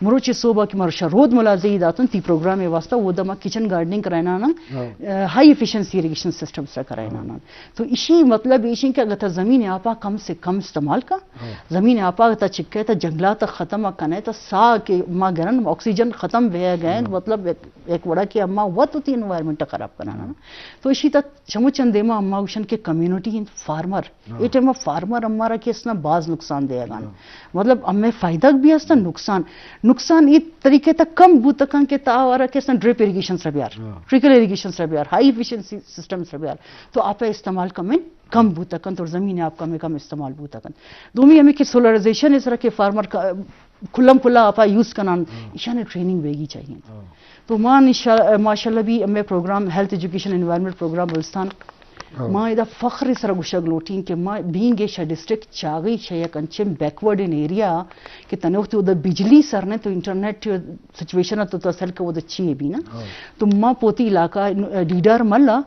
مروچی صوبہ کہ مروچا رود ملازی داتن تی پروگرام واسطہ، وہ دما کچن گارڈننگ کرائنا نا، ہاں۔ ہائی ایفیشنسی اریگیشن سسٹم سر کرائنا نا۔ تو اسی مطلب ایشی کہ اگر تا زمین آپا کم سے کم استعمال کا، ہاں۔ زمین آپا تا چکے تا جنگلات ختم کنے تا سا کہ ما گرن آکسیجن ختم بہ گئے، ہاں۔ مطلب ایک، ایک وڑا کہ اما وت ہوتی انوائرمنٹ خراب کرنا نا۔ تو اسی تا چمو چندے ما اما گوشن کہ کمیونٹی ان فارمر، ہاں۔ اے ٹائم فارمر ہمارا کہ اس نا باز نقصان دے گا۔ ہاں۔ مطلب ہمیں فائدہ بھی ہستا، نقصان، نقصان یہ طریقے تک کم بوتکن کہ تا ہمارا کہ اس نا ڈرپ اریگیشن سر بیار، ہاں۔ ٹریکل اریگیشن سر بیار، ہائی ایفیشنسی سسٹم سر بیار۔ تو آپ استعمال کم کم بوتکن، تو زمین آپ کم کم استعمال بوتکن۔ دومی ہمیں کہ سولرائزیشن اس طرح کہ فارمر کا کلم کلا آپا یوز کنان، ہاں۔ ایشان ٹریننگ بیگی چاہیے۔ ہاں۔ تو ما نشا-، ماشاءاللہ بھی ہمیں پروگرام ہیلتھ ایجوکیشن انوائرمنٹ پروگرام بلوچستان، ہاں۔ ما ادا فخر سر گوشگ لوٹیں کہ ما بینگ اے شہ ڈسٹرکٹ چاغی شہ یک انچیں بیکورڈ ان ایریا کہ تنے وقت ادا بجلی سر نے تو انٹرنیٹ سچویشن تو تو اصل کہ وہ چی ہے بھی نا۔ ہاں۔ تو ما پوتی علاقہ ڈیڈار ملا،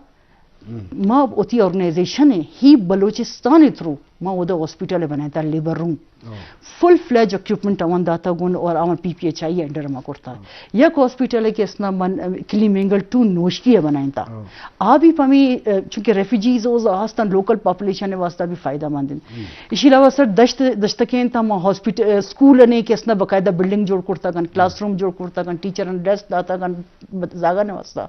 ہم۔ ما وتی آرگنائزیشن ہے، ہی بلوچستان تھرو ما اودا ہاسپٹل بنائیں تا، لیبر روم۔ ہاں۔ فل فلیج اکوپمنٹ آوان داتا گون اور آوان پی پی ایچ آئی انڈر ما کرتا۔ ہاں۔ یک ہاسپٹل ہے کہ اسنا من، کلی مینگل ٹو نوشکی ہے بنائیں تا۔ ہاں۔ آ بھی پمی، چونکہ ریفیوجیز اوز آستن لوکل پاپولیشن واسطہ بھی فائدہ مند ہیں۔ ہم۔ اسی علاوہ سر دشت، دشتکیں تا ما ہاسپٹل، سکول نے کہ اسنا باقاعدہ بلڈنگ جوڑ کرتا گن، کلاس روم جوڑ کرتا گن، ٹیچر ڈیسک داتا گن، بت-، زاگا نے واسطہ۔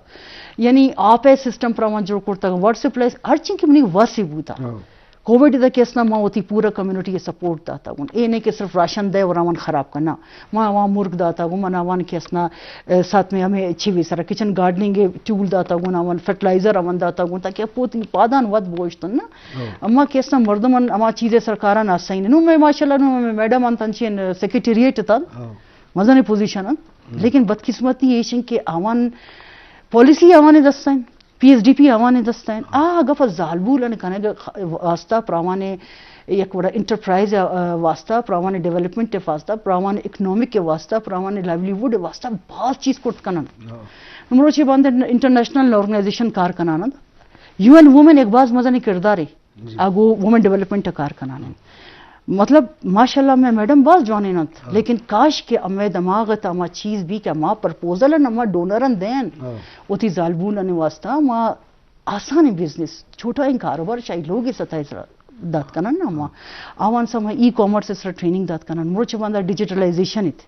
یعنی آپ اے سسٹم پر آوان جوڑ کرتا، واٹر سپلائی، ہر چیز کی منی ورسی بوتا۔ ہاں۔ کووڈ دا کیس نا ما وتی پورا کمیونٹی سپورٹ داتا گون۔ اے نہیں کہ صرف راشن دے اور آوان خراب کرنا۔ ما آوان مرگ داتا گون، من آوان کیس نا، اے، ساتھ میں ہمیں چیوی سرا کچن گارڈننگ ٹول داتا گون، آوان فرٹیلائزر آوان داتا گون، تاکہ پوتی پادان ود بوشتن نا۔ ہاں۔ اما کیس نا مردم اما چیزیں سرکاران آسائیں۔ نو میں ماشاءاللہ نو میں میڈم انتن چین سیکرٹریٹ تا۔ ہاں۔ مزنیں پوزیشن انت، ہم۔ لیکن بدقسمتی ایش انت کہ آوان پالیسی آوان دست انت، پی ایس ڈی پی آوان دست انت۔ ہاں۔ آ گپ زالبول ان کنگ واسطہ، پر آوان یک وڑا انٹرپرائز، آ، واسطہ، پر آوان ڈیولپمنٹ واسطہ، پر آوان اکنامک واسطہ، پر آوان لائیولیہوڈ واسطہ باز چیز کرت کنن۔ ہاں۔ مروچی باند انٹرنیشنل آرگنائزیشن کار کنان انت۔ یو این وومن ایک باز مزنیں کردارے۔ جی۔ آ گوں وومن ڈیولپمنٹ ء کار کنان انت۔ مطلب، ماشاءاللہ، مئے میڈم باز جوانین انت، ہاں۔ لیکن کاش کہ ہمے دماغ ء تہ ہما چیز بی کہ ہما پرپوزل ان ہما ڈونر ان دین، ہاں۔ وتی زالبولانی واسطہ ما آسانیں بزنس، چھوٹا این کاروبار شاہی لوگ سطح سرا دات کنن نا ما۔ آوان سما ای کامرس سرا ٹریننگ دات کنن، مروچ باندا ڈیجیٹلائزیشن ات۔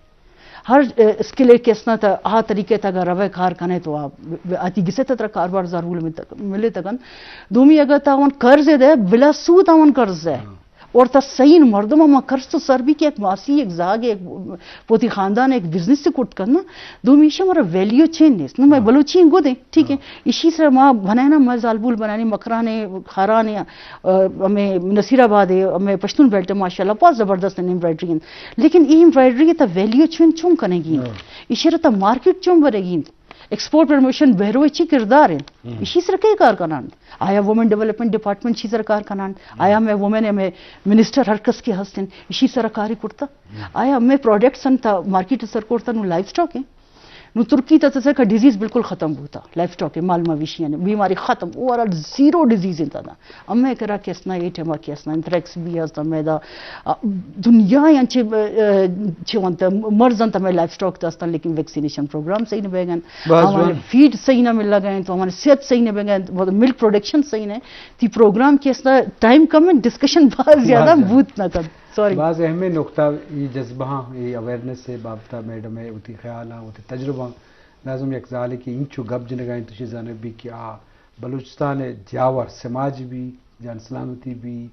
ہر، اے، اسکل ء کس نہ تا آ طریقے تا اگر روے کار کنے تو آ، آتی گسے تا ترا کاروبار زرول ملے تکن۔ دومی اگر تا آوان قرض دے، بلا سود آوان قرض دے۔ ہاں۔ اور تا صحیح مردم ہم قرض تو سر بھی کہ ایک ماسی، ایک زاگ، ایک پوتی خاندان، ایک بزنس سے کٹ کرنا۔ دومی ایشی ہمارا ویلیو چین نیست۔ نو میں ہاں۔ بلوچی گو دیں، ٹھیک ہے۔ ہاں۔ ایشی سر ما بنائنا، ما زالبول بنانی، مکرانے، خارانے، آ، ہمیں نصیر آباد ہے، ہمیں پشتون بیلٹ ہے، ماشاءاللہ، بہت زبردست ایمبرائڈری ہیں۔ لیکن یہ ایمبرائڈری تا ویلیو چون، چون کنے گی؟ ہاں۔ ایشی را تا مارکیٹ چون برے گی؟ ایکسپورٹ پروموشن بہروئے چی کردار ہیں؟ ہم۔ ایشی سر کئی کار کنان؟ آیا وومن ڈیولپمنٹ ڈپارٹمنٹ چی سر کار کنان؟ ہم۔ آیا میں وومن ہے، میں منسٹر ہر کس کے ہستن، ایشی سر کاری کرتا؟ ہم۔ آیا میں پروڈکٹس ان تا مارکیٹ سر کرتا نو لائیو سٹاک ہیں؟ نو ترکی تا تسے کا ڈیزیز بالکل ختم بوتا، لائیو سٹاک ہے، مال مویشی ہیں، بیماری ختم، اوورال زیرو ڈیزیز انت دا۔ امے کرا کس نہ، اے ٹائم کس نہ، انتھریکس بھی است، امے دا، آ، دنیا یا چے، آ، چے وانتا، مرض انت، امے لائیو سٹاک دستا، لیکن ویکسینیشن پروگرام صحیح نہ بیگن، باز ہمارے جوان۔ فیڈ صحیح نہ مل گئے، تو ہمارے صحت صحیح نہ بیگن، مطلب ملک پروڈکشن صحیح نہ، تی پروگرام کس نہ، ٹائم کم ہے، ڈسکشن بہت زیادہ باز جوان۔ بوت نہ کر۔ سوری۔ باز اہم نقطہ، یہ جذبہ ہاں، یہ اویئرنس ہے بابتا میڈم ہے، وتی خیال ہاں، وتی تجربہ ہاں۔ لازم یک زالے کہ انچو گپ جنگا انت، تو چیزاں بھی کہ آ بلوچستان ء جاور سماج بی، جان سلامتی بی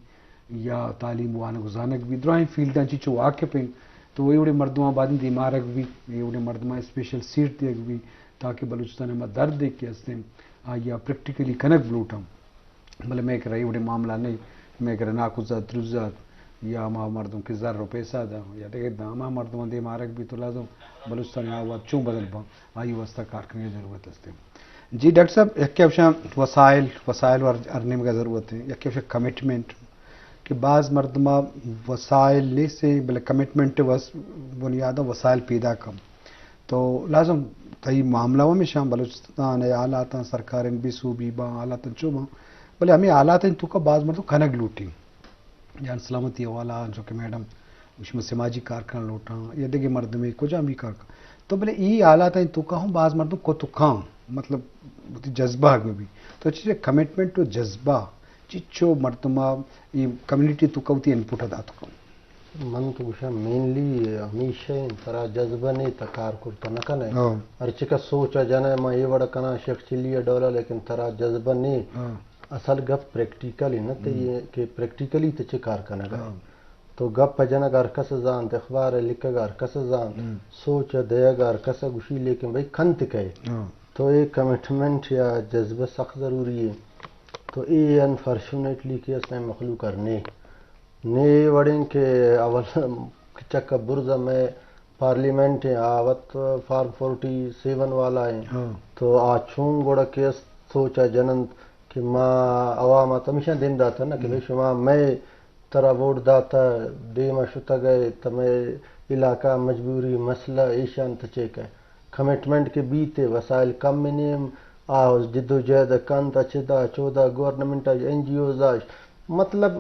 یا تعلیم وانگ و زانگ بی، درائیں فیلڈاں چی چو واقف انت، تو اے وڑیں مردماں بادیں دیمارگ بی، اے وڑیں مردماں اسپیشل سیٹ دیگ بی، تاکہ بلوچستان ء ہما درد کہ استیں آئی ء پریکٹیکلی کنگ بلوٹاں۔ بلے مئے کرا اے وڑیں معاملہ نہیں، مئے کرا ناکوزات، تروزات یا ہما مردم کہ زر و پیسہ داں یا دگہ داں، ہما مردماں دیمارگ بی تو لازم بلوچستان ء آ وھد چون بدل باں۔ آئی واسطہ کار کنگ ء ضرورت است۔ جی ڈاکٹر صاحب، یکے اشاں وسائل، وسائل و ہر، ہر نیمگ ء ضرورت ہے، یکے اشاں کمٹمنٹ، کہ بعض مردم ء وسائل نیست ہیں، بلے کمٹمنٹ ء وس-، بنیاد ء وسائل پیدا کن۔ تو لازم تئی معاملہ ہمیشاں بلوچستان ء حالاتاں سرکار ء بے سوبی باں، حالاتاں چو باں، بلے ہمیں حالاتاں توکا بعض مردم کنگ لوٹی۔ جان سلامتی حوالہ آں، جو کہ میڈم شما سماجی کار کنگ لوٹاں یا دگہ مردمے کجام بھی کار کن، تو بلے ای حالات ہیں تو کہوں باز مردم کو تو کام مطلب وتی جذبہ بہ بی۔ تو چیزے کمٹمنٹ و جذبہ چچو مردم ای کمیونٹی تو کوتی انپوٹ دات کن۔ من تو گوشاں مینلی ہمیشہ انت، ترا جذبہ نے تا کار کرتا نہ کنے۔ ہاں۔ ہر چکا سوچا جنے، ما اے وڑ کنا شیخ چلی ڈولا، لیکن ترا جذبہ نے۔ ہاں۔ اصل گپ پریکٹیکل ہے نا، تے ہم۔ یہ کہ پریکٹیکلی تے چے کار کنگا۔ ہاں۔ تو گپ جنگ ہر کس زانت، اخبار لکھگ ہر کس زانت، ہم۔ سوچ دیگ ہر کس گوشی، لیکن بھئی کنت کئے؟ ہاں۔ تو اے کمٹمنٹ یا جذبہ سخت ضروری ہے۔ تو اے انفارچونیٹلی کہ اسیں مخلوق ہر نے، نے وڑیں کہ اول چک برز میں پارلیمنٹ ہیں، آ وت فارم فورٹی سیون والا ہیں۔ ہاں۔ تو آ چون گڑا کہ است سوچا جنند کہ ما عوام ء ہمیشہ دیم داتا نا کہ ہم۔ بھئی شما میں ترا ووٹ داتا، دیم ء شتگ ئے، تمے علاقہ مجبوری مسئلہ ایشان تچیک ئے۔ کمٹمنٹ کہ بیت، وسائل کم نیم، آ جد و جہد کنت، اچدا چودا گورنمنٹ اش، این جی اوز اش، مطلب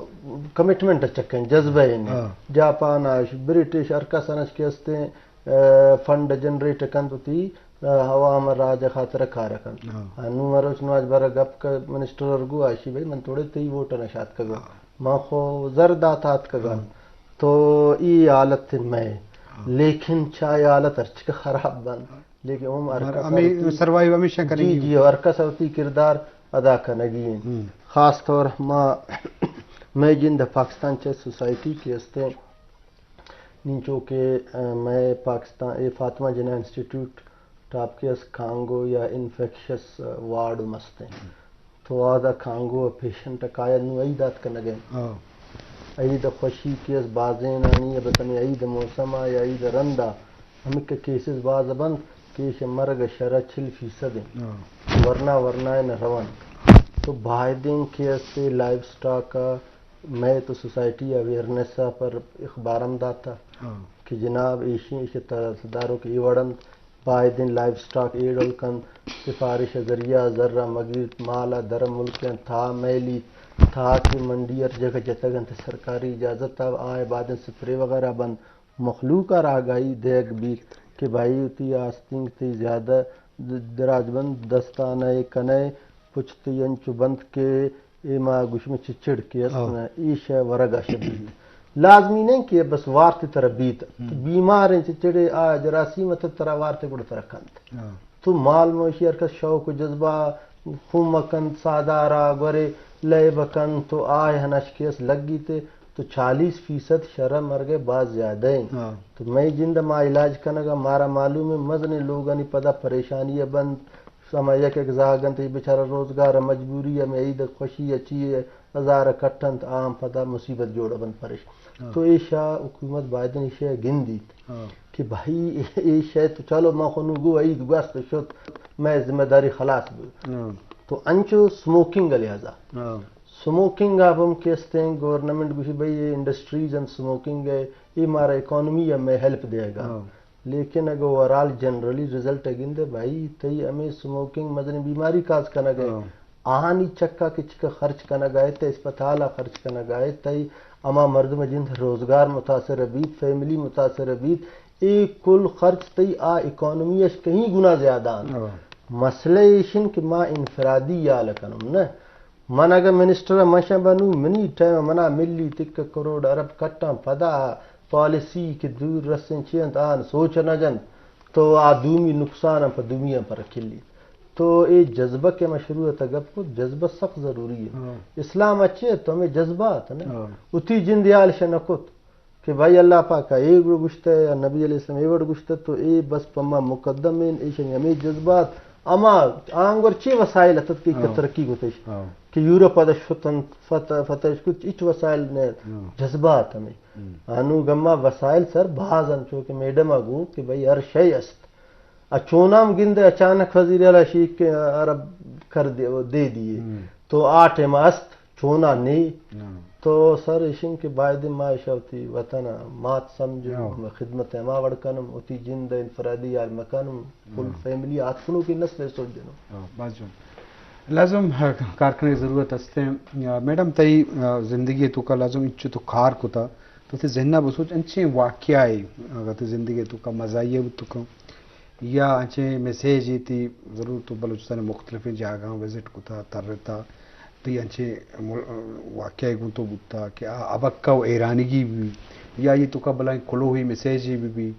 کمٹمنٹ چکن، جذبہ ہیں۔ ہاں۔ جاپان اش، برٹش، ہر کس انش کہ استیں، آ، فنڈ جنریٹ کنت وتی، آ، عوام راج خاطر کار کنت۔ ہاں۔ انو مروچ نواز بر گپ کہ منسٹر ارگو آشی بھئی من توڑے تئی ووٹ نشات کگا۔ ہاں۔ ما خو زر دات آتکگاں۔ ہاں۔ تو ای حالت میں، ہاں۔ لیکن چا ای حالت ہرچک خراب بن، ہاں۔ لیکن ہم ہر مر-، کس ہمیں وتی، سروائیو ہمیشہ کریں جی، گی۔ جی، ہر کس وتی کردار ادا کنگی ہیں۔ ہم۔ خاص طور ما، میں جند پاکستان چیس سوسائٹی کی ہستے، نینچو کہ، آ، میں پاکستان، اے فاطمہ جناح انسٹیٹیوٹ ٹاپ کیس کانگو یا انفیکشس وارڈ مستیں۔ تو آدا کانگو پیشنٹ کایا نو عید آت کنگے۔ ہاں۔ عید خوشی کیس بازینانی یا بتنی عید موسم آ یا عید رندا ہمک کیسز باز بند کہ ایش مرگ شرح چل فیصد ہیں۔ ہاں۔ ورنا ورنا نہ روان۔ تو بایدیں کہ استے لائیو سٹاک آ میں تو سوسائٹی اویئرنس آ پر اخبارم داتا ہاں۔ کہ جناب ایشی ایش ترسدارو کہ ای وڑند بایدیں لائیو سٹاک ایڈول کنت، سفارش ء ذریعہ ء زر ء مگیرت، مال ء در ملک ء تھا میلیت، تھا کہ منڈی ہر جگہ جتگ انت، سرکاری اجازت ء آئے بایدیں سپرے وغیرہ بند، مخلوق ء را آگاہی دیگ بیت کہ بھائی وتی آستینگ تئی زیادہ د-، دراج بند دستانہ ء کنئے، پچ تئی انچو بند کہ اے ما گوشمیں چچڑ کہ است ہاں۔ نہ، ایش ء ورگ ء شبیت۔ لازمی نہیں کہ بس وارت ترا بیت۔ ہم۔ تو بیمار ہیں چچڑے آ جراثیم ات ترا وارت گڑا ترا کنت۔ ہاں۔ تو مال مویشی ہر کس شوق و جذبہ خون مکنت، سادارا گورے لئے بکنت تو آئے ہنش کیس لگیت تو چالیس فیصد شرح مرگ باز زیادہ ہیں۔ ہاں۔ تو میں جند ما علاج کنگا مارا معلوم ہے مزنیں لوگانی پدا پریشانی بند۔ ہما یک یک زاگ انت، اے بیچارہ روزگار ء مجبوری ء، ہمے عید ء خوشی ء چی ء ہزار ء کٹ انت، آ ہم پدا مصیبت جوڑ بنت پریشان۔ ہاں۔ تو ایشا حکومت بایدن ایشا گندیت ہاں۔ کہ بھائی ایشا تو چلو ما خو نو گو عید گوست شت، میں ذمہ داری خلاص بو۔ ہاں۔ تو انچو سموکنگ ء لحاظا۔ ہاں۔ سموکنگ ء ہم کہ استیں گورنمنٹ گوشی بھائی اے انڈسٹریز انت سموکنگ ء، اے مارا اکانومی ء میں ہیلپ دے گا۔ ہاں۔ لیکن اگہ اوورال جنرلی رزلٹ ء گندے بھائی، تئی ہمے سموکنگ مزنیں بیماری کاز کنگ ء۔ ہاں۔ آہانی چکا کہ چکا خرچ کنگ ء، تئی اسپتال ء خرچ کنگ ء، تئی ہما مردم ء جند روزگار متاثر بیت، فیملی متاثر بیت، اے کل خرچ تئی آ اکانومی اش کہیں گنا زیادہ انت۔ ہاں۔ مسئلہ ایش انت کہ ما انفرادی یال کنم نہ۔ من اگہ منسٹر ء مشاں بہ نوں منی ٹائم ء منا ملی تک کروڑ ارب کٹاں پدا پالیسی کہ دور رسیں چی انت آن سوچ نہ جنت تو آ دومی نقصان ء پہ دومی ء پر کلیت۔ تو اے جذبہ کہ ما شروع ء گپ کت، جذبہ سخت ضروری ہے۔ ہاں۔ اسلام ء چی ہے تو ہمیں جذبات نا۔ ہاں۔ اتی جند یال شہ نہ کت۔ کہ بھائی اللہ پاک ء اے گڑ گوشتہ یا نبی علیہ السلام اے وڑ گوشتہ تو اے بس پما مقدم ہیں، ایشانی ہمیں جذبات، اما آنگور چی وسائل اتت کہ ہاں۔ ترقی کتش ہاں۔ کہ یورپ ء شتن فتح، فتح کت، ہچ وسائل نے ہاں۔ جذبات ہمیں۔ ہم۔ انو گما وسائل سر باز انت، چو کہ میڈم ء گو کہ بھائی ہر شے است۔ ء چونام گندے اچانک وزیر اعلی شیخ کہ عرب کر دے، دے دیے۔ ہم۔ تو آ ٹائم است، چونا نی۔ ہم۔ تو سر ایشن کہ باید ما ایشا وتی وطن ء مات سمجھم، ہم۔ خدمت ہما وڑ کنم، وتی جند ء انفرادی یال مکنم، فل ہم۔ فیملی آتکنو کہ نسل ء سوچ جنم۔ ہاں، باز جوان۔ لازم، آ، کار کنگ ضرورت است ہیں۔ آ، میڈم، تئی، آ، زندگی تو کا لازم انچو تو کار کتا، وتی ذہن ءَ بسوچ، انچیں واقعہ ئے اگاں تئی زندگی ءِ توکا مزاحیہ بوت کنت یا انچیں میسج ئے تئی، ضرور تو بلوچستان ءِ مختلفیں جاگہاں وزٹ کتا، ترتا، تئی انچیں مل-، واقعہ ئے گوں تو بوتا کہ آ ابکہ و حیرانگی بہ بی یا اے توکا بلائیں کلوہی میسج ئے بہ بی۔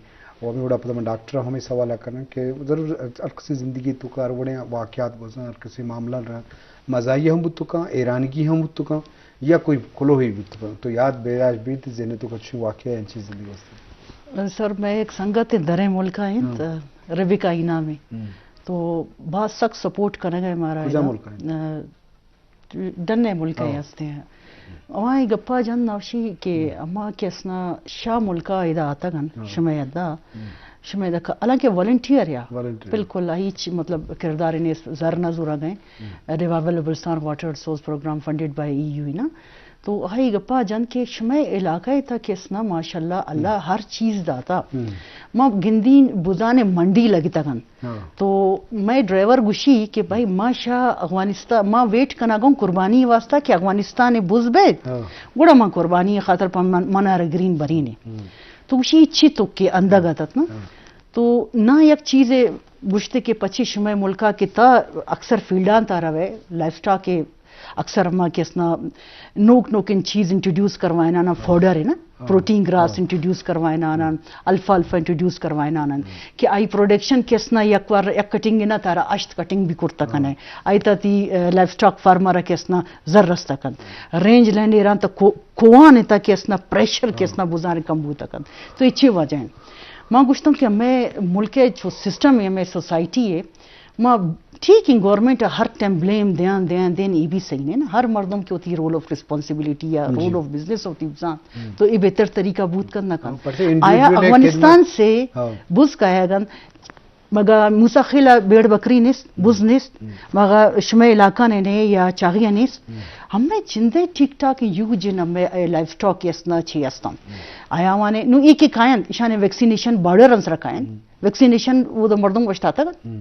و ہمے وڑا پدا من ڈاکٹر ءَ ہمے سوال ءَ کناں کہ ضرور ہر کسی زندگی ءِ توکا ہر وڑیں واقعات بزاں، ہر کسی معاملہ را مزاحیہ ہم بوت کنت، حیرانگی ہم بوت کنت یا کوئی کلوہی بوت کنت، تو یاد بیداشت بیت، ذہن ءِ توکا چی واقعہ انچیں زندگی است؟ سر، مئے یک سنگت دریں ملک ءَ انت، ہم۔ ریبیکا ءِ نام ءَ۔ ہم۔ تو باز سک سپورٹ کنگ ءَ مارا کجا ادا۔ ملک ءَ انت؟ ڈن ءِ ملک ءَ ہاں۔ ہستیں۔ آواں اے گپا جنت نوشی کہ ہم۔ اما کہ اسنا شاہ ملکا ادا آتگ انت، ہاں۔ شمئے ادا، ہم۔ شمئے ادا کا-، حالانکہ والنٹیئر یا، والنٹیئر۔ بالکل، ہیچ مطلب کردار نیست، زر نہ زورگ ءَ۔ ہم۔ ریوائیول بلوچستان واٹر ریسورس پروگرام فنڈڈ بائی ای یو نا۔ تو آئی گپا جنت کہ شمئے علاقہ ءِ تھا کہ اسنا ماشاءاللہ اللہ ہم۔ ہر چیز داتا۔ ہم۔ ما گندین بزان منڈی لگتگ انت۔ ہاں۔ تو مئے ڈرائیور گوشی کہ بھائی ما شا افغانستان، ما ویٹ کنگوں قربانی واسطہ کہ افغانستان بز بیت، ہاں۔ گڑا ما قربانی خاطر پہ من، منار گرین برینے۔ ہم۔ تو گوشی چی تو کہ اندگ اتت نا؟ ہاں۔ تو نا یک چیز گوشتے کہ پچی شمئے ملکا کہ تا اکثر فیلڈان تا روے، لائف سٹاک اکثر ما کہ اسنا نوک نوکیں چیز انٹروڈیوس کروائینانا، ہاں۔ فوڈر ہے نا، ہاں۔ پروٹین گراس ہاں۔ انٹروڈیوس کروائینانا، الفالفا انٹروڈیوس کروائینانا، ہاں۔ کہ آئی پروڈکشن کہ اسنا یک وار یک کٹنگ نا تارا اشت کٹنگ بھی کرتا ہاں۔ کنے۔ آئی تا تی، اے، لائف سٹاک فارمر کہ اسنا زر رستا کن۔ رینج لینڈ ایران تا کو-، کوان تا کہ اسنا پریشر کہ ہاں۔ اسنا بزان کم بوتا کن۔ تو اے چی وجہ ہے؟ ما گوشتم کہ ہمے ملک چو سسٹم ہے، ہمے سوسائٹی ہے، ما ٹھیک ہیں، گورنمنٹ ہر ٹائم بلیم دیان، دیان، دین، ای بھی صحیح نہیں نا۔ ہر مردم کہ وتی رول آف ریسپانسبلٹی یا جی۔ رول آف بزنس وتی بزان، ہم۔ تو ای بہتر طریقہ بوت کن نہ کن۔ ہاں، پرچہ آیا انڈیویجول افغانستان کردن۔ سے ہاں۔ بز کایا گن، مگا موسی خیل بیڑ بکری نیست، ہم۔ بز نیست، ہم۔ مگا شمئے علاقہ نے نے یا چاغیہ نیست۔ ہم۔ ہمیں چندے ٹھیک ٹھاک یو جن ہمیں لائف سٹاک یسنا چی استم۔ ہم۔ آیا وانے، نو ای کہ کاینت، ایشان ویکسینیشن بارڈر انسر کاینت۔ ہم۔ ویکسینیشن وہ تو مردم وشتاتا۔ ہم۔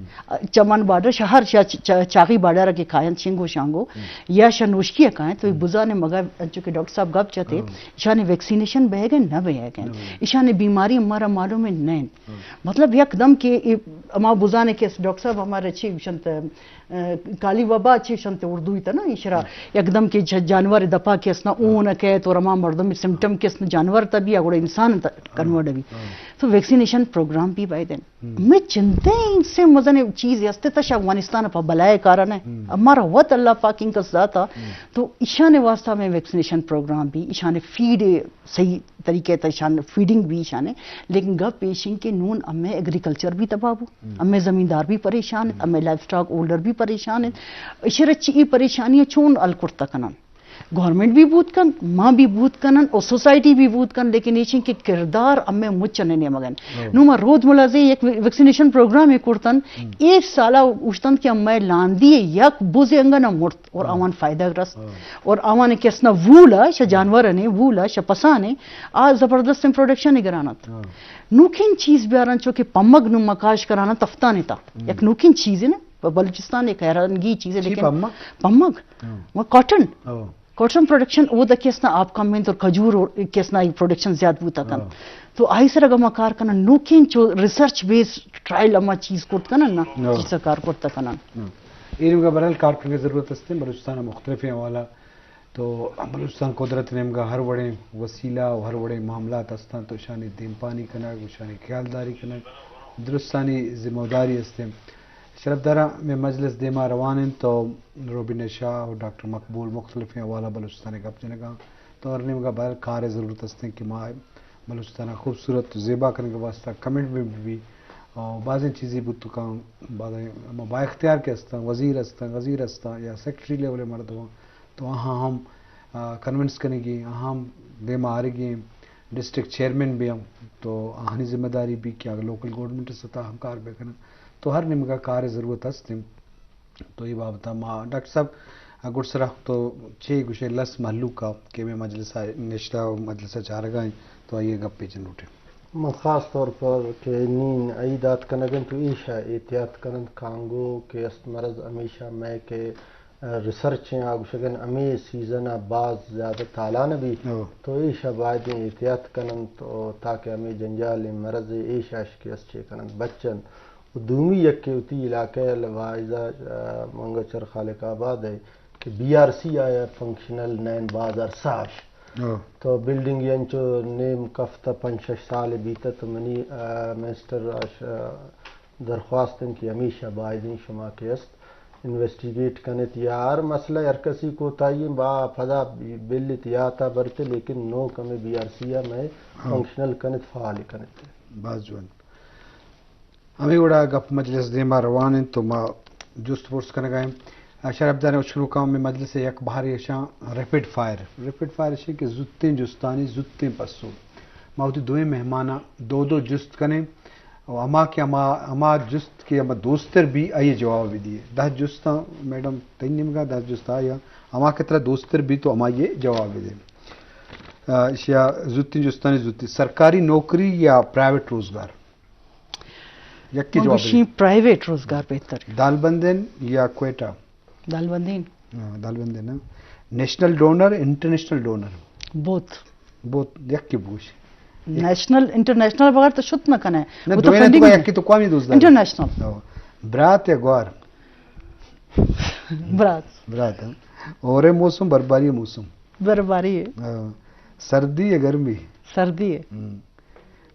چمن بارڈر، شہر شا-، چ-، چ-، چاغی بارڈر کے کاینت، شنگو شانگو، ہم۔ یا شا نوشکی کاینت، تو ہم۔ بزانے مگا، انچو کہ ڈاکٹر صاحب گپ چتے، ہاں۔ ایشان ویکسینیشن بہ گئے، نہ بہ گئے۔ نہ بہ گئے۔ ایشان بیماری ہمارا معلوم ہے، نہیں۔ ہاں۔ مطلب یک دم کہ اے، ہما بزانے کہ ڈاکٹر صاحب ہمارا چی گوشنت، اے، کالی وبا چی گوشنت اردو تا نا، ایشرا ہاں۔ یک دم کہ ج-، جانور دپا کہ اسنا ہاں۔ اون کہت اور ہما مردم سمپٹم کہ اسنا جانور تا بھی، اگوڑا انسان تا ہاں۔ کنورٹ بھی۔ ہاں۔ تو ویکسینیشن پروگرام بھی باید ہیں۔ ہم۔ میں چندے ان سے مزن چیز ہستے تا شا افغانستان پا بلائے کارا نے۔ ہم۔ ہمارا وت اللہ پاک ان کا ذات آ۔ ہم۔ تو ایشان واسطہ میں ویکسینیشن پروگرام بھی، ایشان فیڈ صحیح طریقے تا ایشان فیڈنگ بھی ایشان ہے۔ لیکن گپ پیشن کہ نون ہمیں ایگریکلچر بھی تباہ بو، ہم۔ ہمیں زمیندار بھی پریشان ہے، ہم۔ ہمیں لائف سٹاک ہولڈر بھی پریشان ہے۔ اشرت چی ای پریشانی چون حل کرتا کنن؟ گورنمنٹ بھی بوت کن، ما بھی بوت کنن اور سوسائٹی بھی بوت کن، لیکن ایشن کہ کردار ہمیں مچ نے نیمگن۔ ہاں۔ نو ما رود ملازے یک وی-، ویکسینیشن پروگرام کرتن، ہم۔ ایک سالا اوشتن کہ ہمیں لاندی یک بوزے انگا نہ مرت اور ہاں۔ آوان فائدہ رست۔ ہاں۔ اور آوان کہ اسنا وولا، شا ہاں۔ جانور نے، وولا، شا پسانے، آ زبردست پروڈکشن گرانت۔ ہاں۔ نوکین چیز بیارن چو کہ پمگ نو مکاش کرانا تفتانے تا۔ ہم۔ یک نوکین چیز ہے نا، بلوچستان ایک حیرانگی چیز ہے، چی لیکن پمگ؟ پمگ۔ ہاں۔ وہ کاٹن۔ ہاں۔ کاٹن پروڈکشن او دا کسنا آپ کم انت اور کھجور اور کسنا ای پروڈکشن زیاد بوتا کن۔ ہاں۔ تو آئی سر اگر ما کار کنن نوکین چو ریسرچ بیس ٹرائل اما چیز کرت کنن نا، ہاں۔ چیز کار کرتا کنن۔ ہاں۔ اے نیمگا برحال کار کنگے ضرورت است، بلوچستان مختلف حوالہ تو بلوچستان قدرت نیمگا ہر وڑیں وسیلہ و ہر وڑیں معاملات استان تو شانی دیمپانی کنگ و شانی خیالداری کنگ درستانی ذمہ داری است۔ شرفداراں، مئے مجلس دیما روان انت تو روبینہ شاہ و ڈاکٹر مقبول مختلفیں حوالہ بلوچستان ء گپ جنگاں، تو ہر نیمگا بہرحال کار ء ضرورت استیں کہ ما بلوچستان ء خوبصورت و زیبا کنگ ء واسطہ کمنٹ بہ بہ بی، اور بازیں چیزی بوت کاں، بازیں ہما با اختیار کہ استاں، وزیر استاں، غزیر استاں یا سیکرٹری لیول ء مردماں، تو آہاں ہم، آ، کنونس کنگی، آہاں ہم دیما آرگی، ڈسٹرکٹ چیئرمین بیاں، تو آہانی ذمہ داری بی کہ اگر لوکل گورنمنٹ سطح ہم کار بکنن، تو ہر نیمگا کار ضرورت است۔ تو اے بابت ما ڈاکٹر صاحب گڈسرا تو چے گوشے لس مہلوک ء کہ مئے مجلس ء نشتہ و مجلس ء چارگا انت تو آئی ء گپ پیچن لوٹیں۔ من خاص طور پر کہ نین عید آتکنگ انت تو ایشا احتیاط کننت، کانگو کہ است مرض ہمیشہ مئے کہ ریسرچ ایں، آ گوشگ ءَ ہمے سیزن ءَ باز زیادہ تالان بی، او۔ تو ایشا باید احتیاط کننت، تو تاکہ ہمے جنجال ایں، مرض ایں، ایشا اش کہ است چے کننت، بچنت۔ و دومی یک کہ وتی علاقہ ءَ لواحظہ، آ، منگوچر خالق آباد ءَ کہ بی آر سی آیا فنکشنل نین باز عرصہ اش۔ او۔ تو بلڈنگ انچو نیم کفت ءَ پنچ شش سال بیتہ تو منی، آ، منسٹر اش، آ، درخواست انت کہ ہمیشہ باید انت شما کہ است انویسٹیگیٹ کنت یا ہر مسئلہ ہر کسی کوتاہی با پدا بلت یا تا برت، لیکن نو کمے بی آر سی ءَ مئے ہاں۔ فنکشنل کنت، فعال کنت۔ باز جوان۔ ہمے وڑا گپ مجلس دیما روان انت تو ما جست پرس کنگا ایں۔ شرفدار اچکلوکاں، ہمے مجلس یک بہرے اشاں ریپڈ فائر۔ ریپڈ فائر اشی کہ زوتیں جستانی زوتیں پسو۔ ما وتی دوئیں مہماناں دو دو جست کنیں و ہما کہ ہما، ہما جست کہ ہما دوستر بی، آئی جواب بدیے۔ دہ جستاں میڈم تئی نیمگا، دہ جست آیا، ہما کہ ترا دوستر بی تو ہما یہ جواب بدے۔ آ، اشیا زوتیں جستانی زوتی، سرکاری نوکری یا پرائیویٹ روزگار؟ یکی من جواب گوشیں بدے۔ پرائیویٹ روزگار بہتر۔ دالبندین یا کوئٹہ؟ دالبندین۔ ہاں، دالبندین نا۔ نیشنل ڈونر، انٹرنیشنل ڈونر؟ بوتھ۔ بوتھ، یکی بگوش۔ نیشنل، انٹرنیشنل بغیر تو شت نہ کنے۔ نہ، وہ تو دوئیں تو فنڈنگ کا ہے۔ یکی تو قومی دوست دار۔ انٹرنیشنل۔ ہاں۔ برات یا گوار؟ برات۔ برات، ہاں۔ اور موسم، برباری موسم؟ برباری ہے۔ ہاں۔ سردی یا گرمی؟ سردی ہے۔ ہم۔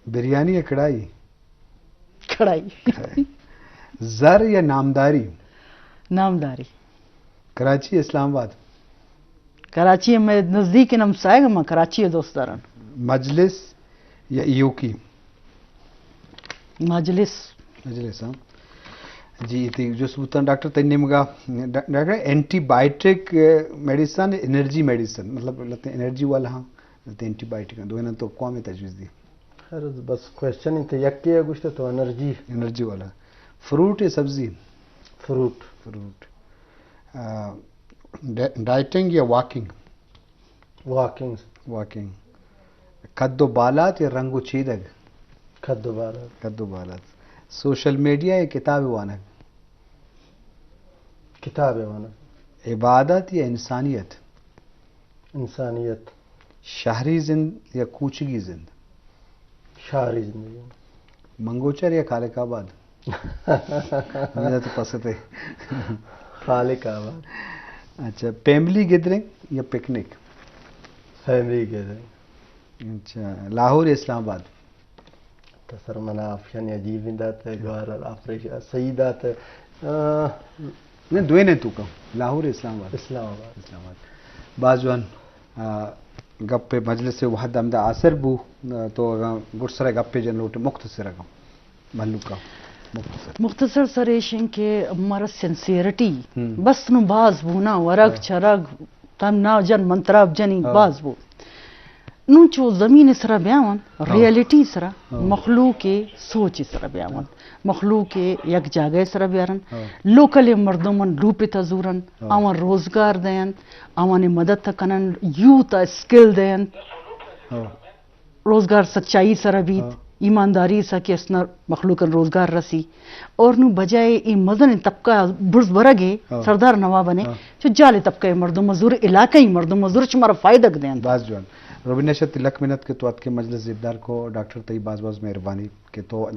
بریانی یا کڑائی؟ کڑائی۔ زر یا نامداری؟ نامداری۔ کراچی، اسلام آباد؟ کراچی میں نزدیک ہمسائے، ہم کراچی دوست دارن۔ مجلس یا ایوکی؟ مجلس۔ مجلس، ہاں۔ جی، تی جست بوتن ڈاکٹر تئی نیمگا، ڈا-، ڈاکٹر اینٹی بائیوٹک، اے، میڈیسن، انرجی میڈیسن، مطلب لتے انرجی والا ہاں، لتے اینٹی بائیوٹک ہاں، دوئیناں تو کوامی تجویز دی؟ خیر، بس کوئسچن انت، یکے ءَ گوشت تو انرجی۔ انرجی والا۔ فروٹ یا سبزی؟ فروٹ۔ فروٹ۔ آ، ڈا-، ڈائٹنگ یا واکنگ؟ واکنگ۔ واکنگ۔ قد و بالات یا رنگ و چیدگ؟ قد و بالات۔ قد و بالات۔ سوشل میڈیا یا کتاب وانگ؟ کتاب وانگ۔ عبادت یا انسانیت؟ انسانیت۔ شہری زند یا کوچگی زند؟ شہری زندگی۔ منگوچر یا خالق آباد؟ ہمیں تو پستے۔ خالق آباد۔ اچھا، فیملی گیدرنگ یا پکنک؟ فیملی گیدرنگ۔ اچھا، لاہور یا اسلام آباد؟ تو سر منا آپشن عجیب ہی داتے، گوار آپریشن صحیح داتے۔ آ، نہیں، دوئیں نے تو کم۔ لاہور، اسلام آباد۔ اسلام آباد۔ اسلام آباد۔ باز جوان، آ، گپ مجلس وحد ہمدا آسر بو، آ، تو اگاں گڈ سرا گپے جن لوٹے مختصر اگاں مہلوکا مختصر۔ مختصر سر ایش انت کہ مارا سنسیئرٹی ہم۔ بس نو باز بو نا، ورگ ہاں۔ چرگ تم نا جن منتراب جنی ہاں۔ باز بو۔ نوں چو زمین ءِ سرا بیاون، ہاں۔ ریئلٹی سرا، ہاں۔ مخلوق ءِ سوچ ءِ سرا بیاون، ہاں۔ مخلوق ءِ یک جاگہ ءِ سرا بیارن، ہاں۔ لوکل ءِ مردماں لوپ ءِ تھا زورن، ہاں۔ آواں روزگار دینت، آوانی مدد تھا کنن، یوتھ ءَ اسکل دینت۔ ہاں۔ روزگار سچائی سرا بیت، ہاں۔ ایمانداری سا کہ اسنا مخلوق روزگار رسی۔ اور نوں بجائے اے مزن طبقہ برز برگ ءِ، ہاں۔ سردار نواب نے، ہاں۔ چو جال طبقہ مردم مزور، علاقہ مردم مزور، چو مارا فائدہ دینت۔ باز جوان۔ روبینہ شتی، لک منت کہ تو اتکے مجلس زیبدار کو، ڈاکٹر تئی باز باز مہربانی کہ تو